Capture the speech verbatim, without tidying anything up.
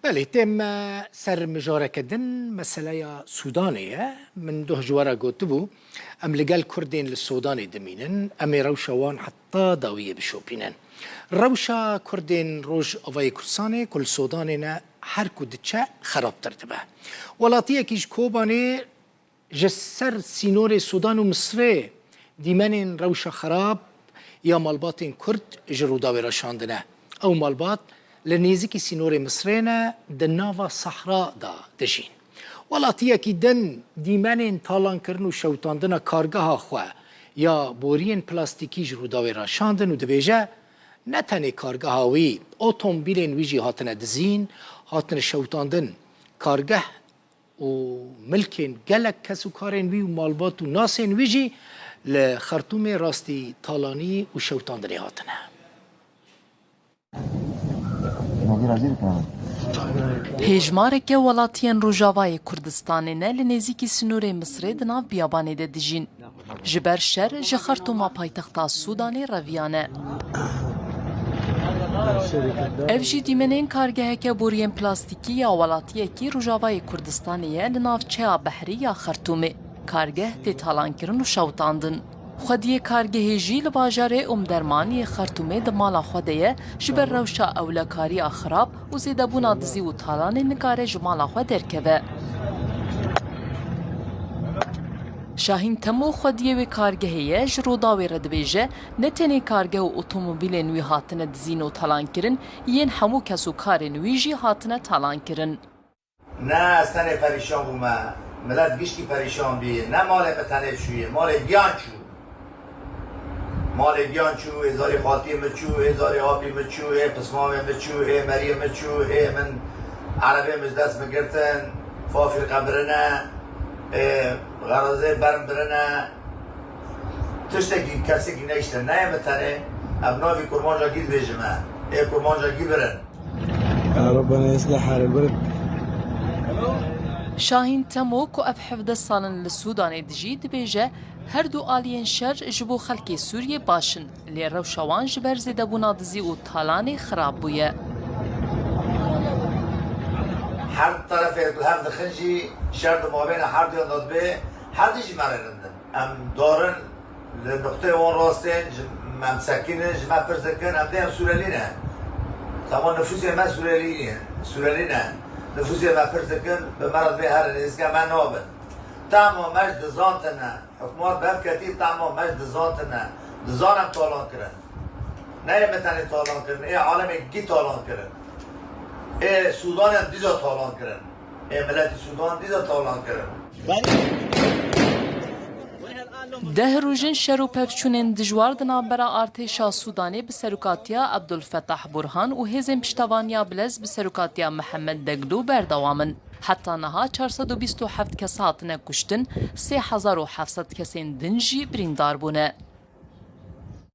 Belê, têm me ser mijareke din, meseleya Sûdanê ye. Min doh ji we re gotibû, em li gel Kurdên li Sûdanê dimînin, em ê rewşa wan heta dawiyê bişopînin. Rewşa Kurdên Rojavayê Kurdistanê ku li Sûdanê ne, her ku diçe xerabtir dibe. Welatiyekî ji Kobanê ji ser sînorê Sûdan û Misrê dîmenên rewşa xerab ya malbatên Kurd ji Rûdawê re şandine. Ew malbat li nêzîkî sînorê Misrê ne, di nava sahra de dijîn. Welatiyekî din dîmenên talankirin û şewitandina kargeha xwe ya boriyên plastîkî ji Rûdawê re şandin û dibêje, ne tenê kargeha wî, otomobîlên wî jî hatine dizîn, hatine şewitandin. Kargeh û milkên gelek kes û karên wî û malbat û nasên wî jî li Xertûmê rastî talanî û şewitandinê hatine. Hêjmareke welatiyên Rojavayê Kurdistanê ne li nêzîkî sînorê Misrê di nav biyabanê de dijîn. Ji ber şer ji Xertûma paytexta Sûdanê reviyane. Ev jî dîmenên kargeheke boriyên plastîkî ya welatiyekî Rojavayê Kurdistanê ye li navçeya behrî ya Xertûmê. Kargeh tê talankirin û şewitandin. Xwediyê kargehê jî li bajarê Umderman yê Xertûmê di mala xwe de ye, ji ber rewşa ewlekariya xirab û zêdebûna dizî û talanê nikare ji mala xwe derkeve. Şahîn Temo xwediyê wê kargehê ye, ji Rûdawê re dibêje, ne tenê kargeh û otomobîlên wî hatine dizîn û talankirin, yên hemû kes û karên wî jî hatine talankirin. Ne ez tenê perîşan bûme, milet giştî perîşan bî, ne malê min tenê çûye, malê giyan çû. Malê giyan çû, êzarê xaltiyê min çû, êzarê apî min çû, ê pismamê min çû, ê meriyê min çû, ê min erebê min ji dest min girtin, fa firqe birine, ê xerazê berm birine. Tiştekî kesekî neişte, neyê min tenê, ev navî kurmanca gî dibêjime, ê kurmanca gî birin. يا ربنا يصلح حال البلد. Şahîn Temo ku ev hevdeh sal in li Sûdanê dijî, dibêje, her du aliyên şer ji bo xelkê Sûriyê baş in, lê rewşa wan ji ber zêdebûna dizî û talanê xirab bûye. Her terefê ku hev dixin jî şer di mabêna her duyan de dibe, her du jî merê rindin. Em darin li nuqteyê wan rastên, ji, em sekînin, ji me pirs dikin, em dê em Sûrelî ne. Tamam, nifûsê me Sûrelî ne, Sûrelî ne. Nifûsê me pirs dikin, bi me re dibê herin, êzke me nabin. Tahma me ji dizan tine, hikûmet bi hev ketî, tahma me ji dizan tine. Dizan em talan kirin. Ne yê me tenê talan kirin, ê alemê gî talan kirin. Ê Sûdanê dîza talan kirin. Ê miletî Sûdan dîza talan kirin. Deh roj in şer û pevçûnên dijwar di navbera artêşa Sûdanê bi serokatiya Abdulfetah Burhan û hêzên piştevaniya Bilez bi serokatiya Mihemed Deglu berdewam in. Heta niha çar sed û bîst û heft kes hatine kuştin, sê hezar û heft sed kesên din jî birîndar bûne.